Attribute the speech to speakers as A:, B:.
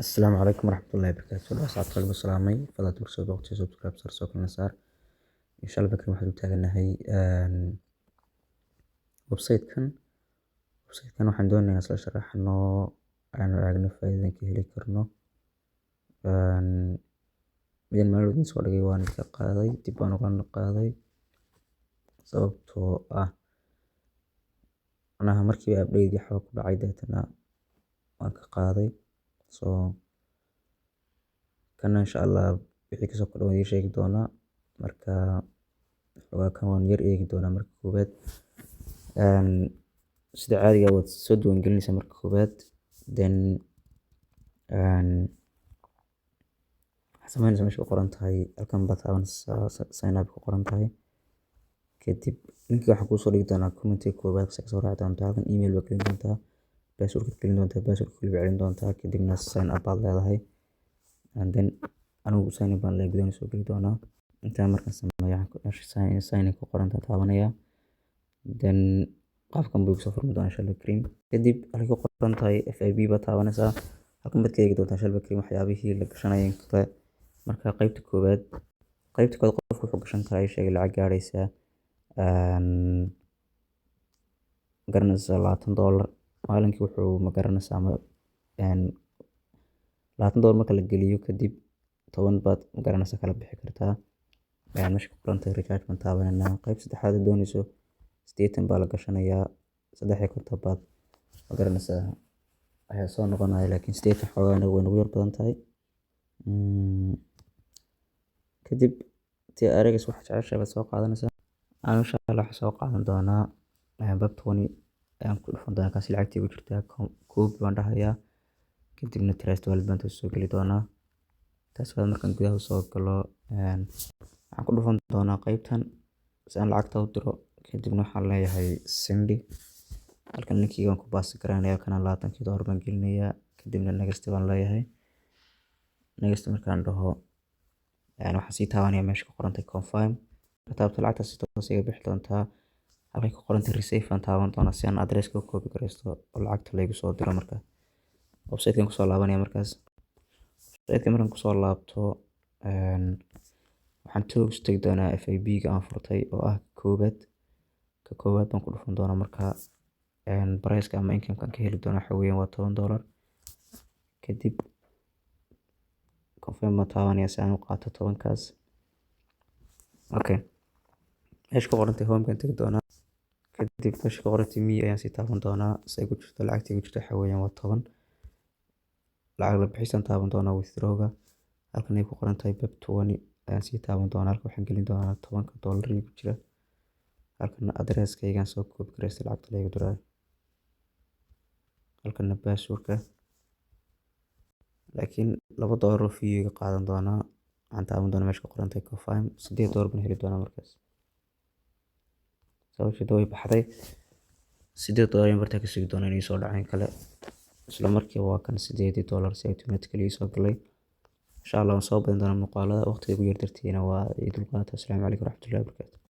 A: Asalaamu calaykum waraxmatullaahi wabarakaatuh. Asxaabta lagu salaamay, fadlan marka soo booqatay subscribe saar, soo kalena saar. Insha Allah bakrin waxaan u taaganahay website-kan. Website-kan waxaan doonaynaa isla sharaxno, aanu eegno faa'iidadan ka heli karno. Midaan maalin idin soo dhigay waan ka qaaday, dib baan uga qaaday, sababtoo ah macnaha markiiba update waxba ku dhacay, deetana waan ka qaaday. So kana insha Allah wixii kasoo kordhay waan idiin sheegi doonaa. Marka xogaa kan waan yar eegi doonaa. Marka koowaad, sida caadiga ah waad soo diiwaangelinaysaa marka koowaad. Then waxaad samaynaysaa meesha ku qoran tahay halkan baad taabanaysaa, sign up ku qoran tahay. Kadib linkiga waxaan kuusoo dhigi doonaa comment-iga koowaad, kasoo raaci doontaa. Halkan email baad gelin doontaa, password baad gelin doontaa, password waliba celin doontaa, kadibna sign up baad leedahay. And then anigu sign up baan leeyahay, gudaha soo geli doonaa. Intaan markaan sameeyo, meesha sign in ku qoran tahay taabanaya. Then qaabkan buu igu soo furmi doonaa, insha Allah kariim. Kadib halkay ku qoran tahay VIP baad taabanaysaa. Halkan baad ka eegi doontaa, insha Allah kariim, waxyaabihii la gashanayay kale. Marka qaybta koowaad qofku wuxuu gashan karaa, ii sheegay, lacag gaaraysa, garanaysaa, $20 maalinkii. Wuxuu, ma garanaysaa, ama $20 marka la geliyo kadib 10 baad, ma garanaysaa, kala bixi kartaa. Meesha ku qoran tahay recharge baan taabanaynaa. Qayb saddexaad aad doonayso 80 baa la gashanayaa, 53 baad, ma garanaysaa, ayaa soo noqonaya, laakiin 80 xoogaa way nagu yar badan tahay. Kadib TRX waxaad jeceshahay baad soo qaadanaysaa. Anigu insha Allah waxaan soo qaadan doonaa BEP20 ayaan ku dhufan doonaa, kaasi lacagtii ku jirtaa. Copy baan dhahayaa, kadibna Trust Wallet baan soo geli doonaa. Trust Wallet markaan gudaha soo galo, waxaan ku dhufan doonaa qaybtan si aan lacagta u diro. Kadibna waxaan leeyahay send. Halkan linkiga waan ku paste gareynayaa, kana $20 baan gelinayaa. Kadibna next baan leeyahay. Next markaan dhaho, waxaan sii taabanaya meesha ku qoran tahay confirm. Taabto, lacagta si toos iga bixi doontaa. Halkay ku qoran tahay receive baan taaban doonaa si aan address-ka u copy gareysto oo lacagta laygu soo diro. Marka website-kan kusoo laabanaya. Markaas website-ka markaan kusoo laabto, waxaan toos tegi doonaa VIP-ga aan furtay oo ah koowaad. Ka koowaad baan ku dhufan doonaa. Marka price-ka ama income-ka aan ka heli doono waxa weeyaan waa $10. Kadib confirm baan taabanaya si aan u qaato 10-kaas. Okay, meesha ku qoran tahay home baan tegi doonaa. Kadib meesha ku qoran tahay me ayaan sii taaban doonaa si ay ku jirto. Lacagta igu jirto waxa weeyaan waa 10. Lacag la bixisaan taaban doonaa, withdraw-ga. Halkan ay ku qoran tahay BEP20 ayaan sii taaban doonaa. Halkan waxaan gelin doonaa $10-ka igu jira. Halkan address-kaygaan soo copy gareystay lacagta laygu dirayo. Halkanna password-ka, laakiin $2 oo fee iga qaadan doonaa. Waxaan taaban doonaa meesha ku qoran tahay confirm. $8 baan heli doonaa markaas. Sababta way baxday, $8 ayaan bartaa ka sugi doonaa inay soo dhaceen kale. Isla markiiba waa kan, $8 si automatically ii soo galay. Insha Allah waan soo badin doonaa muuqaalada. Waqtiga ugu yar dartiina waa ii dulqaata. Asalaamu calaykum waraxmatullahi wabarakaatu.